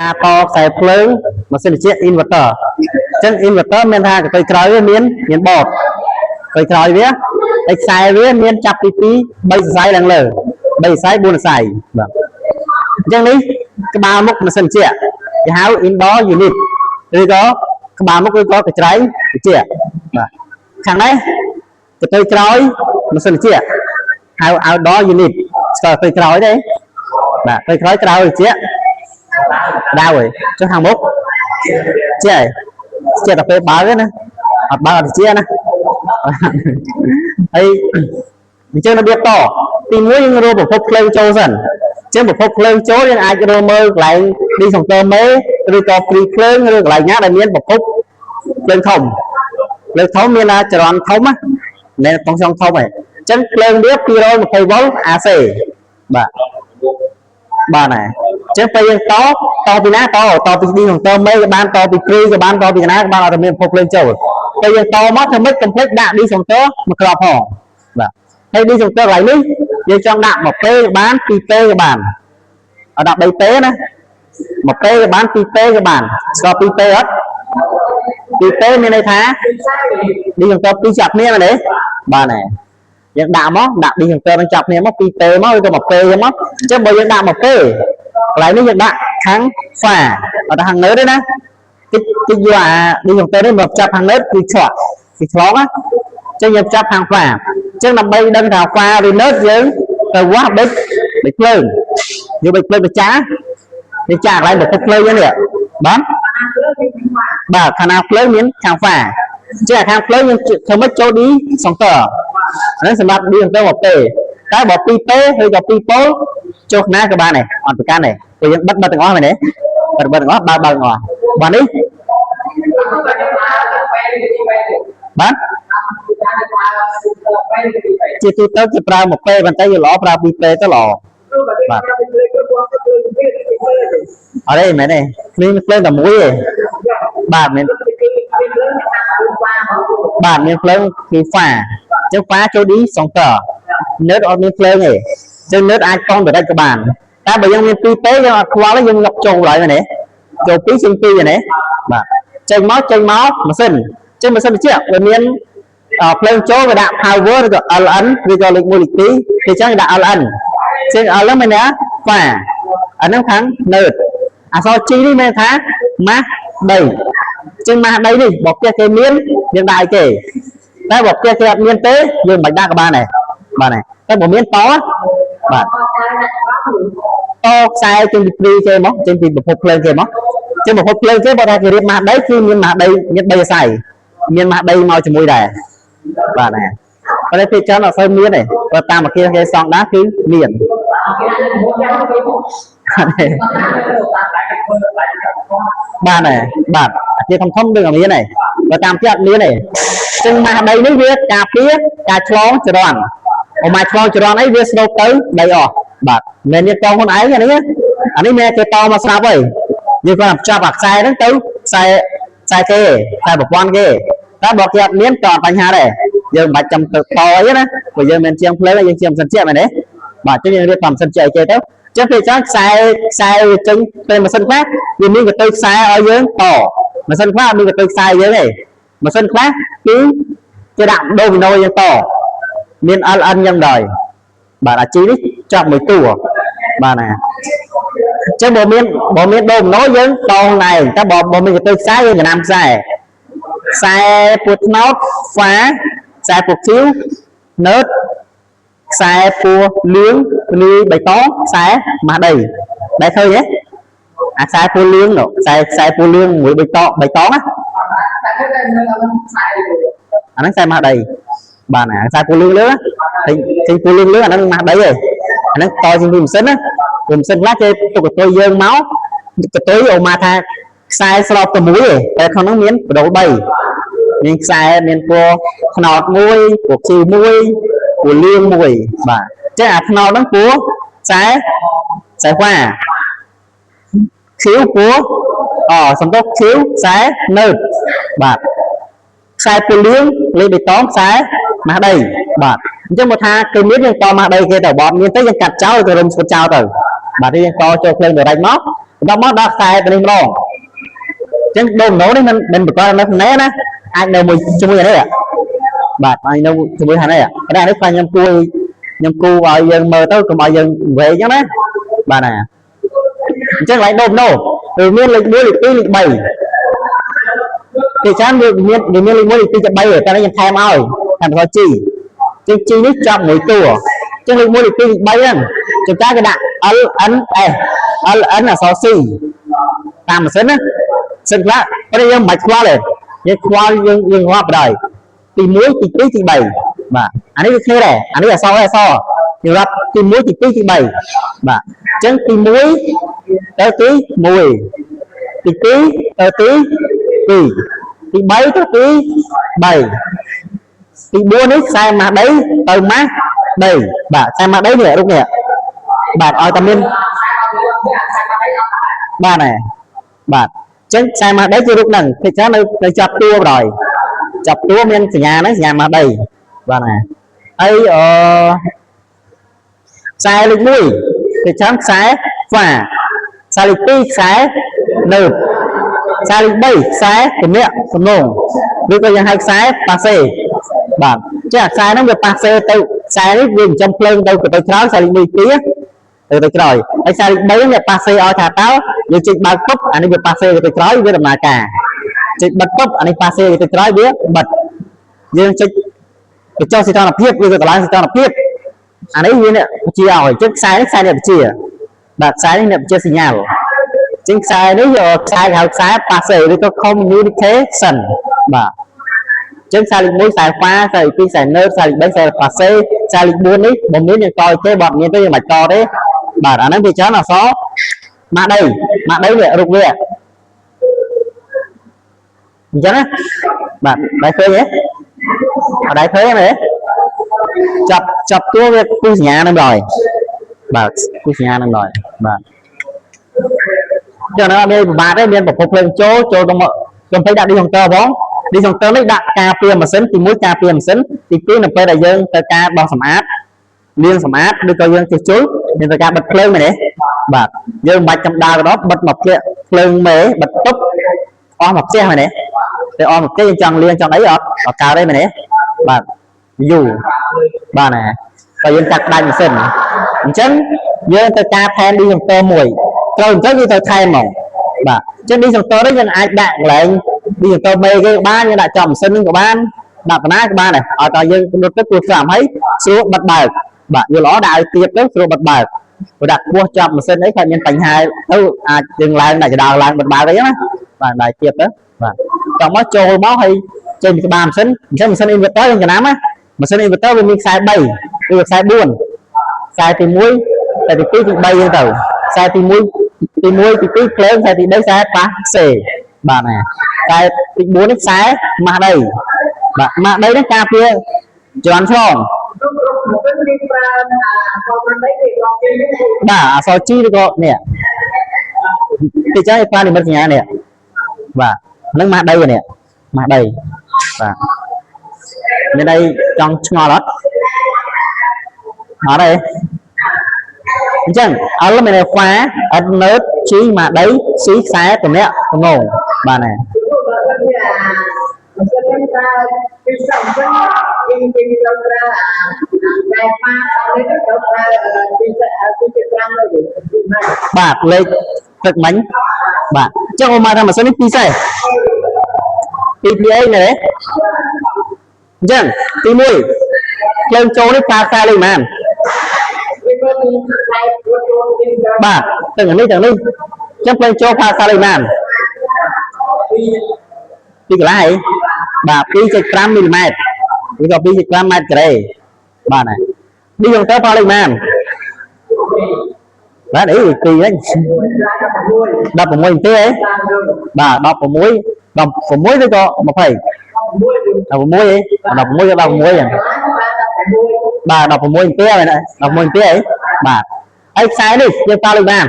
ការតខ្សែភ្លើងម៉ាស៊ីនត្រជាក់ inverter អញ្ចឹង inverter មានថាកន្ទុយក្រោយវាមានមានបតកន្ទុយក្រោយវាហើយខ្សែវាមានចាប់ពី2 3សរសៃឡើងលើ3សរសៃ4សរសៃបាទអញ្ចឹងនេះក្បាលមុខម៉ាស៊ីនត្រជាក់គេហៅ indoor unit ឬក៏ក្បាលមុខឬក៏កញ្ច្រែងត្រជាក់បាទខាងនេះកន្ទុយក្រោយម៉ាស៊ីនត្រជាក់ហៅ outdoor unit ស្គាល់កន្ទុយក្រោយទេបាទកន្ទុយក្រោយក្រោយត្រជាក់ ដៅហើយចុះខាងមុខចេះចេះតែពេលបើកទេណាអត់បើកអត់ជាណាហើយអញ្ចឹងរបៀបតទីមួយយើងរកប្រភពភ្លើងចូលសិនអញ្ចឹងប្រភពភ្លើងចូលយើងអាចរកមើលកន្លែង disjoncteur មេឬក៏ព្រីភ្លើងឬកន្លែងណាដែលមានប្រភពភ្លើងធំភ្លើងធំមានថាចរន្តធំណាមិនមែនតុងចង់ធំទេអញ្ចឹងភ្លើងវា220វ៉ុល AC បាទបាទណាអញ្ចឹងពេលយើងតតពីណាតតពី disjoncteur មេក៏បានតពីគ្រីក៏បានតពីណាក៏បានអត់តែមានប្រភពភ្លើងចូលពេលយើងតមកធ្វើម៉េចកុំភ្លេចដាក់ disjoncteur មកក្របផងបាទហើយ disjoncteur កន្លែងនេះយើងចង់ដាក់1 P ក៏បាន2 P ក៏បានអត់ដាក់3 P ណា1 P ក៏បាន2 P ក៏បានស្គាល់2 P អត់2 P មានន័យថា disjoncteur 2ចាប់គ្នាមែនទេបាទណាយើងដាក់មកដាក់ disjoncteur នឹងចាប់គ្នាមក2 P មកឬក៏1 P ចឹងមកអញ្ចឹងបើយើងដាក់1 P កន្លែងនេះយើងដាក់ខាងហ្វាអត់ដាក់ខាងនៅទេណាតិចតិចយកអា disjoncteur នេះមកចាប់ខាងនៅគឺឆក់គឺឆ្លងណាអញ្ចឹងយើងចាប់ខាងហ្វាអញ្ចឹងដើម្បីដឹងថាហ្វាឬនៅយើងទៅវាស់បិចបិចភ្លើងយកបិចភ្លើងទៅចានេះចាកន្លែងប្រភពភ្លើងនេះបាទបាទខាងណាភ្លើងមានខាងហ្វាអញ្ចឹងខាងភ្លើងយើងធ្វើម៉េចចូល disjoncteur ហ្នឹងសម្រាប់ disjoncteur 1 P តែបើ2 P ឬក៏2ប៉ូលចូលណាក៏បានដែរអត់ប្រកាន់ទេព្រោះយើងបិទបិទទាំងអស់មែនទេបិទបិទទាំងអស់បើបើទាំងអស់បាទនេះបាទជាទូទៅគេប្រើ1 P ប៉ុន្តែយើងល្អប្រើ2 P ទៅល្អបាទអត់ទេមែនទេភ្លើងភ្លើងតែមួយទេបាទមានបាទមានភ្លើងគឺហ្វាអញ្ចឹងហ្វាចូល disjoncteur នៅអត់មានភ្លើងទេអញ្ចឹងនៅអាចកង់ direct ក៏បានតែបើយើងមាន2 P យើងអត់ខ្វល់ទេយើងលុកចូលឡើយមែនទេចូល2ចេញ2ទេបាទចេញមកចេញមកម៉ាស៊ីនអញ្ចឹងម៉ាស៊ីនត្រជាក់វាមានភ្លើងចូលវាដាក់ power ឬក៏ LN ឬក៏លេខ1លេខ2គេចឹងគេដាក់ LN ចឹង L ហ្នឹងមានន័យហ្វាអាហ្នឹងខាង neutre អក្សរ G នេះមានថាម៉ាស់ដីចឹងម៉ាស់ដីនេះបើផ្ទះគេមានយើងដាក់ឲ្យគេតែបើផ្ទះគេអត់មានទេយើងមិនបាច់ដាក់ក៏បានដែរបាទដែរតែបើមានតបាទតខ្សែចេញពីព្រីគេមកចេញពីប្រភពភ្លើងគេមកចឹងប្រភពភ្លើងគេបើថាគេរៀបម៉ាស់ដីគឺមានម៉ាស់ដីមាន3អាស័យមានម៉ាស់ដីមកជាមួយដែរបាទណាប៉ុន្តែពេលច្រើនអត់សូវមានទេបើតាមអាគារគេសង់ដែរគឺមានបាទដែរបាទអាគារធំធំដូចតែមានទេបើតាមផ្ទះអត់មានទេចឹងម៉ាស់ដីនេះវាការពារការឆ្លងចរន្តអូម៉ាឆ្លងចរន្តអីវាស្រូបទៅដីអស់បាទមិនមែនយើងតខ្លួនឯងអានេះអានេះមែនគេតមកស្រាប់ហើយយើងគាត់ភ្ជាប់អាខ្សែហ្នឹងទៅខ្សែខ្សែគេខ្សែប្រព័ន្ធគេតែបើគេអត់មានក៏អត់បញ្ហាដែរយើងមិនបាច់ចាំទៅតអីណាព្រោះយើងមិនជាងភ្លើងយើងជាងម៉ាស៊ីនជាមែនទេបាទអញ្ចឹងយើងរៀបតាមម៉ាស៊ីនជាអីគេទៅអញ្ចឹងពេលច្រើនខ្សែខ្សែវាចេញពេលម៉ាស៊ីនខ្លះវាមានកន្ទុយខ្សែឲ្យយើងតម៉ាស៊ីនខ្លះអត់មានកន្ទុយខ្សែយើងទេម៉ាស៊ីនខ្លះគឺគេដាក់ដូមីណូយើងតមាន LN យ៉ាងដែរបាទអាជីនេះចាប់មួយតួបាទណាអញ្ចឹងបើមានបើមានដូមីណូយើងតខ្លួនឯងតែបើបើមានកន្ទុយខ្សែយើងចំណាំខ្សែខ្សែពួរត្នោតហ្វាខ្សែពួរខៀវ neutre ខ្សែពួរលឿងលាយបៃតងខ្សែម៉ាស់ដីដែលឃើញទេអាខ្សែពួរលឿងនោះខ្សែខ្សែពួរលឿងមួយបៃតងបៃតងណាអាហ្នឹងខ្សែម៉ាស់ដីបាទអាខ្សែពួរលឿងលឿងចេញចេញពួរលឿងលឿងអាហ្នឹងម៉ាស់ដីឯងអាហ្នឹងតជាងពីម៉ាស៊ីនណាពីម៉ាស៊ីនខ្លះគេទុកកន្ទុយយើងមកកន្ទុយអូមកថាខ្សែស្របតែមួយឯងតែក្នុងហ្នឹងមានបដូល3មានខ្សែមានពណ៌ត្នោតមួយពណ៌ខៀវមួយពណ៌លឿងមួយបាទអញ្ចឹងអាត្នោតហ្នឹងពណ៌ខ្សែខ្សែហ្វាខៀវពណ៌អូសំដៅខៀវខ្សែ neutre បាទខ្សែពណ៌លឿងលេខបៃតងខ្សែម៉ាស់ដីបាទអញ្ចឹងបើថាគេមានយើងតម៉ាស់ដីគេទៅបើអត់មានទេយើងកាត់ចោលទៅរុំស្គុតចោលទៅបាទនេះយើងតចូលភ្លើង direct មក បន្ទាប់មកដល់ខ្សែទៅនេះម្ដងអញ្ចឹងដូមីណូនេះមិនមិនប្រកបនៅក្នុងនេះណាអាចនៅមួយជាមួយអានេះបាទអាចនៅជាមួយខាងនេះប៉ុន្តែអានេះខ្លាចខ្ញុំគួរខ្ញុំគូឲ្យយើងមើលទៅកុំឲ្យយើងវែងអញ្ចឹងណាបាទណាអញ្ចឹងកន្លែងដូមីណូវាមានលេខ1លេខ2លេខ3គេចាំវាមានលេខ1លេខ2លេខ3តែនេះខ្ញុំថែមឲ្យថែមអក្សរ G ចឹង G នេះចាប់មួយតួចឹងលេខ1លេខ2លេខ3ហ្នឹងចំការគេដាក់ L N S L N អក្សរ C តាមម៉ាស៊ីនណាសិនខ្លះប៉ុន្តែយើងមិនបាច់ខ្វល់ទេយើងខ្វល់យើងយើងរាប់បណ្ដោយទី1ទី2ទី3បាទអានេះវាគ្នាដែរអានេះអក្សរអក្សរយើងរាប់ទី1ទី2ទី3បាទអញ្ចឹងទី1ទៅទី1ទី2ទៅទី2ទី3ទៅទី3ទី4នេះខ្សែម៉ាស់ដីទៅម៉ាស់ដីបាទខ្សែម៉ាស់ដីនេះរូបនេះបាទឲ្យតែមានបាទហើយបាទអញ្ចឹងខ្សែម៉ាស់ដីគឺរូបហ្នឹងគេច្រើននៅនៅចាប់តួបណ្ដោយចាប់តួមានសញ្ញាហ្នឹងសញ្ញាម៉ាស់ដីបាទហើយហើយអឺខ្សែលេខ1គេច្រើនខ្សែហ្វាខ្សែលេខ2ខ្សែនឺតខ្សែលេខ3ខ្សែទំនាក់ទំនងឬក៏យើងហៅខ្សែប៉ាសេបាទចាខ្សែហ្នឹងវាប៉ាសេទៅខ្សែនេះវាចិញ្ចឹមភ្លើងទៅទៅក្រោយខ្សែលេខ1 2ទៅទៅក្រោយហើយខ្សែលេខ3ហ្នឹងវាប៉ាសេឲ្យថាតើយើងចេញបើកពុបអានេះវាប៉ាសេទៅក្រោយវាដំណើរការចេញបិទពុបអានេះប៉ាសេទៅក្រោយវាបិទយើងចុចបញ្ចុះសីតុណ្ហភាពឬក៏តម្លើងសីតុណ្ហភាពអានេះវាអ្នកបញ្ជាឲ្យចឹងខ្សែនេះខ្សែអ្នកបញ្ជាបាទខ្សែនេះអ្នកបញ្ជាសញ្ញាចឹងខ្សែនេះខ្សែគេហៅខ្សែប៉ាសេឬក៏ communication បាទចឹងខ្សែលេខ1ខ្សែហ្វាខ្សែលេខ2ខ្សែ neutre ខ្សែលេខ3ខ្សែប៉ាសេខ្សែលេខ4នេះបើមានយើងតទេបើអត់មានទេយើងមិនតទេបាទអាហ្នឹងវាច្រើនអក្សរម៉ាក់ដីម៉ាក់ដីនេះរូបវាអញ្ចឹងណាបាទដែរឃើញទេអត់ដែរឃើញទេចាប់ចាប់តួវាគូសញ្ញានឹងដល់បាទគូសញ្ញានឹងដល់បាទចឹងណាអត់មានពិបាកទេមានប្រភពភ្លើងចូលចូលទៅមកខ្ញុំភ្លេចដាក់ disjoncteur ផង disjoncteur នេះដាក់ការពារម៉ាស៊ីនទី1ការពារម៉ាស៊ីនទី2នៅពេលដែលយើងត្រូវការដោះសម្អាតលាងសម្អាតឬក៏យើងជួសជុលមានត្រូវការបិទភ្លើងមែនទេបាទយើងមិនបាច់ចាំដើរទៅដល់បិទមកភ្លាក់ភ្លើងមេបិទទប់អស់មកផ្ទះមែនទេតែអស់មកផ្ទះយើងចង់លាងចង់អីអត់អត់កើតទេមែនទេបាទយូរបាទណាក៏យើងកាត់ផ្ដាច់ម៉ាស៊ីនអញ្ចឹងយើងត្រូវការថែម disjoncteur មួយត្រូវអញ្ចឹងយើងត្រូវថែមហ្មងបាទអញ្ចឹង disjoncteur នេះយើងអាចដាក់កន្លែង disjoncteur មេគេក៏បានយើងដាក់ចំម៉ាស៊ីននឹងក៏បានដាក់បណ្ណាក៏បានដែរឲ្យតែយើងរត់ទៅគួរស្រាប់ហើយស្រួលបិទបើកបាទយល់ល្អដាក់ឲ្យទៀបទៅស្រួលបិទបើកព្រោះដាក់ខ្ពស់ចាប់ម៉ាស៊ីនអីខ្លាចមានបញ្ហាទៅអាចយើងឡើងដាក់ចដោឡើងបិទបើកអីហ្នឹងណាបាទដាក់ទៀបទៅបាទតមកចូលមកហើយចេញពីក្បាលម៉ាស៊ីនអញ្ចឹងម៉ាស៊ីន inverter យើងចំណាំណាម៉ាស៊ីន inverter វាមានខ្សែ3ឬខ្សែ4ខ្សែទី1ខ្សែទី2ទី3អញ្ចឹងទៅខ្សែទី1ទី1ទី2ភ្លើងខ្សែទី3ខ្សែប៉ាសេបាទណាខ្សែទី4នេះខ្សែម៉ាស់ដីបាទម៉ាស់ដីនេះការពារចរន្តឆ្លង គ្រប់ម៉ាស៊ីនគេប្រើអាខមមិនគេบอกគេនេះ បាទអក្សរ G ឬក៏នេះគេចង់ឲ្យប្រើនិមិត្តសញ្ញានេះបាទហ្នឹងម៉ាស់ដីនេះម៉ាស់ដីបាទមានអីចង់ឆ្ងល់អត់អត់ទេអញ្ចឹង L មានន័យហ្វា N neutre G ម៉ាស់ដី C ខ្សែទំនាក់ទំនងបាទណា ព្រោះបើសិនជាអាម៉ាស៊ីននេះប្រើពីសំវិញយើងគេត្រូវប្រើអាតែប៉ាតនេះត្រូវប្រើពីពី5ទៅណា បាទលេខទឹកមិញបាទអញ្ចឹងឧមាថាម៉ាស៊ីននេះ2សេ2 PA មែនទេអញ្ចឹងទី1ភ្លើងចូលនេះប្រើខ្សែលេខប៉ុន្មាន វាមើលពីខ្សែរួចចូលពី បាទទាំងនេះទាំងនេះអញ្ចឹងភ្លើងចូលប្រើខ្សែលេខប៉ុន្មាន ពី ពីកន្លែងបាទ2.5មីលីម៉ែត្រឬក៏2.5ម៉ែត្រការ៉េបាទណានេះយើងទៅប្រើលេខប៉ុន្មានបាទអីពីរហ្នឹង 16 16នាទីអី តាមរឿង បាទ16 16ឬក៏20 16 16អី16ក៏16ហ្នឹងបាទ16នាទីហើយណា16នាទីអីបាទហើយខ្សែនេះយើងប្រើលេខប៉ុន្មាន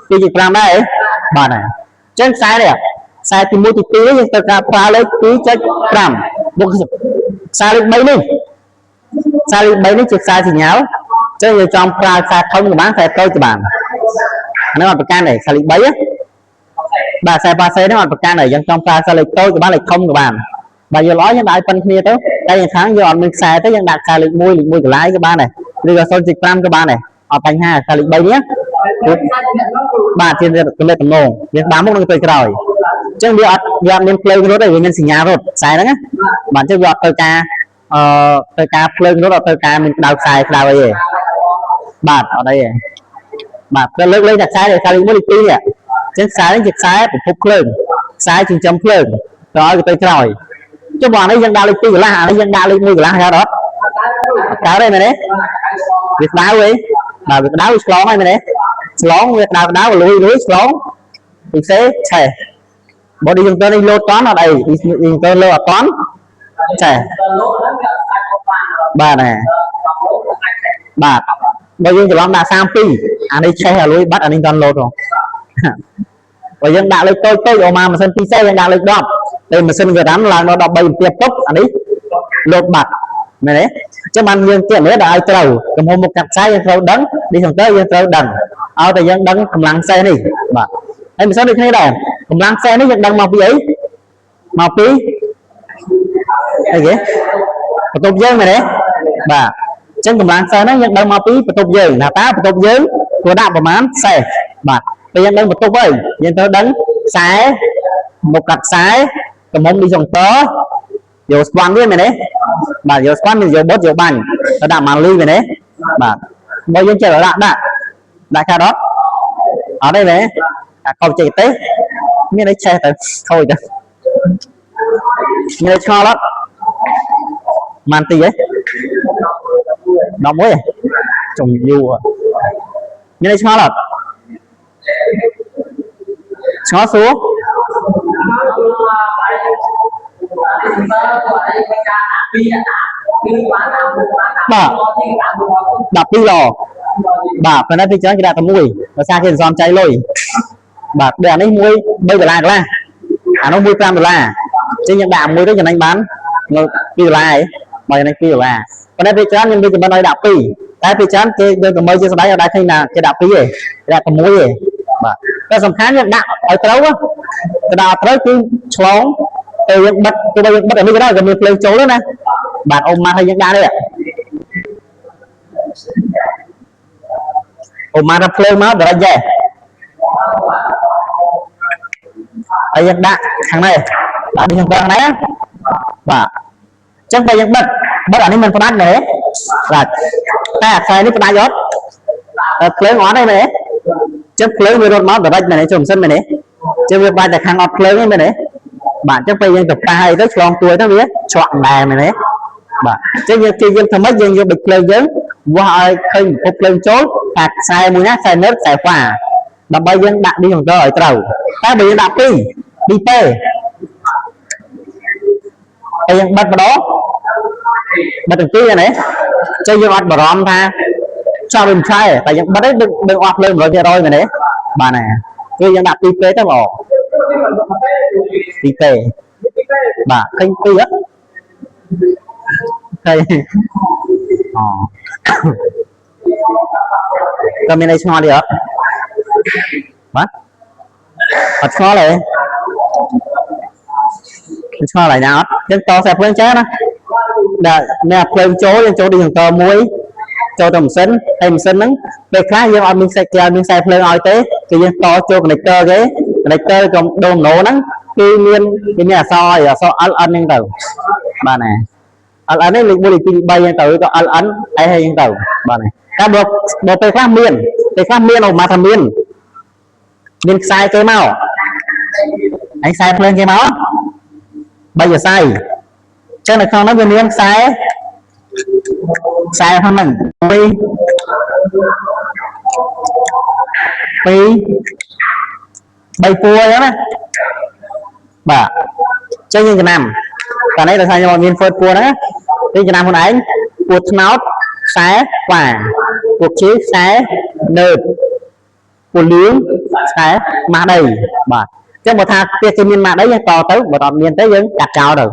2.5ដែរអីបាទហើយអញ្ចឹងខ្សែនេះខ្សែទី1ទី2នេះយើងត្រូវការប្រើលេខ2.5បុកខ្សែលេខ3នេះខ្សែលេខ3នេះជាខ្សែសញ្ញា ចឹងយើងចង់ប្រើខ្សែធំក៏បានខ្សែតូចក៏បានអាហ្នឹងអត់ប្រកាន់ទេខ្សែលេខ3ណាបាទខ្សែប៉ាសេហ្នឹងអត់ប្រកាន់ទេយើងចង់ប្រើខ្សែលេខតូចក៏បានលេខធំក៏បានបើយល់ល្អយើងដាក់ឲ្យប៉ុនគ្នាទៅតែយ៉ាងខាងយើងអត់មានខ្សែទេយើងដាក់ខ្សែលេខ1លេខ1កន្លាយក៏បានដែរឬក៏0.5ក៏បានដែរអត់បញ្ហាខ្សែលេខ3នេះបាទជាទំនាក់ទំនងវាស្ដាំមុខនិងទៅក្រោយអញ្ចឹងវាអត់មានភ្លើងរត់ទេវាមានសញ្ញារត់ខ្សែហ្នឹងណាបាទអញ្ចឹងវាអត់ទៅការអឺទៅការភ្លើងរត់អត់ទៅការមានក្តៅខ្សែក្តៅអីទេបាទអត់អីទេបាទពេលលើកលែងតែខ្សែខ្សែលេខ1លេខ2នេះអញ្ចឹងខ្សែនេះជាខ្សែប្រភពភ្លើងខ្សែចិញ្ចឹមភ្លើងទៅឲ្យទៅក្រោយចុះបើអានេះយើងដាក់លេខ2កន្លះអានេះយើងដាក់លេខ1កន្លះកើតអត់កើតទេមែនទេវាក្តៅហីបាទវាក្តៅវាឆ្លងហើយមែនទេឆ្លងវាក្តៅក្តៅលុយលុយឆ្លងពិសេសឆេះបើឌីយើងទៅនេះលោតតន់អត់អីយើងទៅលោអត់តន់ឆេះបាទណាបាទបើយើងច្រឡំដាក់32អានេះឆេះអាលុយបាត់អានេះតន់លោតហ៎បើយើងដាក់លេខតូចតូចអមម៉ាស៊ីនពិសេសយើងដាក់លេខ10តែម៉ាស៊ីនវារ៉ាំឡើងដល់13អំពីពុកអានេះលោតបាត់មែនទេអញ្ចឹងបានយើងទៀតនេះដល់ឲ្យត្រូវកំហុសមុខកាត់ខ្សែយើងត្រូវដឹងនេះហ្នឹងទៅយើងត្រូវដឹងឲ្យតែយើងដឹងកម្លាំងខ្សែនេះបាទហើយម៉ាស៊ីនដូចគ្នាដែរកម្លាំងខ្សែនេះយើងដឹងមកពីអីមកពីអីគេបន្ទប់យើងមែនទេបាទអញ្ចឹងកម្លាំងខ្សែហ្នឹងយើងដឹងមកពីបន្ទប់យើងថាតើបន្ទប់យើងគួរដាក់ប្រមាណខ្សែបាទពេលយើងដឹងបន្ទប់ហើយយើងត្រូវដឹងខ្សែមុខកាត់ខ្សែទំហំឌីសុងតយកស្វាន់វាមែនទេបាទយកស្វាន់មានយកបុតយកបាញ់ទៅដាក់ម៉ាលីមែនទេបាទបើយើងចេះដាក់ដាក់ដាក់កាត់អត់អត់ទេមែនអាកុំចេះទេមានអីឆេះទៅខូចទៅមានអីឆ្ងល់អត់ម៉ាន់ទីហ៎11ហ៎ចុងយូរមានអីឆ្ងល់អត់ឆ្ងល់សួរ បាទ12ឡបាទប៉ុន្តែពីច្រើនគេដាក់តែមួយដោយសារគេសន្សំចៃលុយបាទដូចអានេះមួយ3ដុល្លារកន្លះអានោះមួយ5ដុល្លារអញ្ចឹងយើងដាក់មួយទៅចំណេញបាន2ដុល្លារឯងបើចំណេញ2ដុល្លារប៉ុន្តែពីច្រើនខ្ញុំវាចំណេញឲ្យដាក់2តែពីច្រើនគេយើងក៏មើលជាស្ដីអត់ដែរឃើញណាគេដាក់2ទេគេដាក់តែមួយទេបាទតែសំខាន់យើងដាក់ឲ្យត្រូវទៅដាក់ឲ្យត្រូវគឺឆ្លងទៅយើងបិទទោះបីយើងបិទអានេះក៏ដោយក៏មានភ្លើងចូលដែរណាបាទអ៊ំម៉ាស់ឲ្យយើងដាក់នេះអ៊ំម៉ាស់ថាភ្លើងមកដល់យ៉េហើយយើងដាក់ខាងនេះដាក់នេះខាងនេះបាទអញ្ចឹងបើយើងបិទបិទអានេះមិនផ្ដាច់មែនទេផ្ដាច់តែអាខ្សែនេះផ្ដាច់អត់តែភ្លើងអត់ទេមែនទេអញ្ចឹងភ្លើងវារត់មកដល់មែនទេជុំសិនមែនទេអញ្ចឹងវាបាច់តែខាងអត់ភ្លើងទេមែនទេបាទអញ្ចឹងពេលយើងទៅប៉ះអីទៅឆ្លងទួយទៅវាឆ្លាក់ដែរមែនទេបាទអញ្ចឹងយើងព្យាយាមធ្វើម៉េចយើងយកបិចភ្លើងយើងវាស់ឲ្យឃើញប្រភពភ្លើងចូលថាខ្សែមួយណាខ្សែនើតខ្សែហ្វាដើម្បីយើងដាក់នេះក្នុងទៅឲ្យត្រូវតែបើយើងដាក់ពីរពីរពេហើយយើងបិទម្ដងបិទទាំងពីរណាចឹងយើងអត់បារម្ភថាចង់វាមិនឆែតែយើងបិទឯងដឹងដឹងអស់ភ្លើង100%មែនទេបាទណាគឺយើងដាក់ពីរពេទៅល្អពីរពេបាទឃើញពីរអត់ឃើញអូក៏មានអីឆ្ងល់ទៀតអត់បាទអត់ឆ្ងល់ទេឆ្ងល់ហើយណាអត់យើងតខ្សែភ្លើងចេះណាដែលអ្នកភ្លើងចូលយើងចូលឌីសង្កមួយចូលទៅម៉ាស៊ីនហើយម៉ាស៊ីនហ្នឹងពេលខ្លះយើងអត់មានខ្សែគេអត់មានខ្សែភ្លើងឲ្យទេគឺយើងតចូល connector គេ connector ក៏ដូមីណូហ្នឹងគឺមានវាមានអក្សរអក្សរ LN ហ្នឹងទៅបាទណា LN នេះលេខ1លេខ2លេខ3ហ្នឹងទៅក៏ LN អីហ្នឹងទៅបាទណាតែបើបើពេលខ្លះមានពេលខ្លះមានអូមកថាមានមានខ្សែគេមកហើយខ្សែភ្លើងគេមកបីសរសៃចឹងនៅក្នុងហ្នឹងវាមានខ្សែខ្សែក្នុងហ្នឹង2 2 3ពួរអញ្ចឹងណាបាទចឹងយើងចំណាំកាលនេះដោយសារខ្ញុំអត់មាន first ពួរហ្នឹងយើងចំណាំខ្លួនឯងពួរត្នោតខ្សែហ្វាពួរជឿខ្សែនើតពួរលឿងខ្សែម៉ាស់ដីបាទចឹងបើថាផ្ទះគេមានម៉ាស់ដីយើងតទៅបើអត់មានទេយើងកាត់ចោលទៅ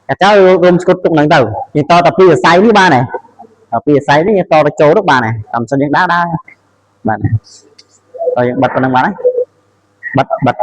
កាត់ចោលរួមស្គុតទុកហ្នឹងទៅយើងតតែពីរសរសៃនេះបានហើយ ដល់ពីអាស័យនេះយើងតទៅចូលទៅបានហើយតាមសិនយើងដើរដើរបាទតើយើងបិទប៉ុណ្្នឹងបានហើយបិទបិទ។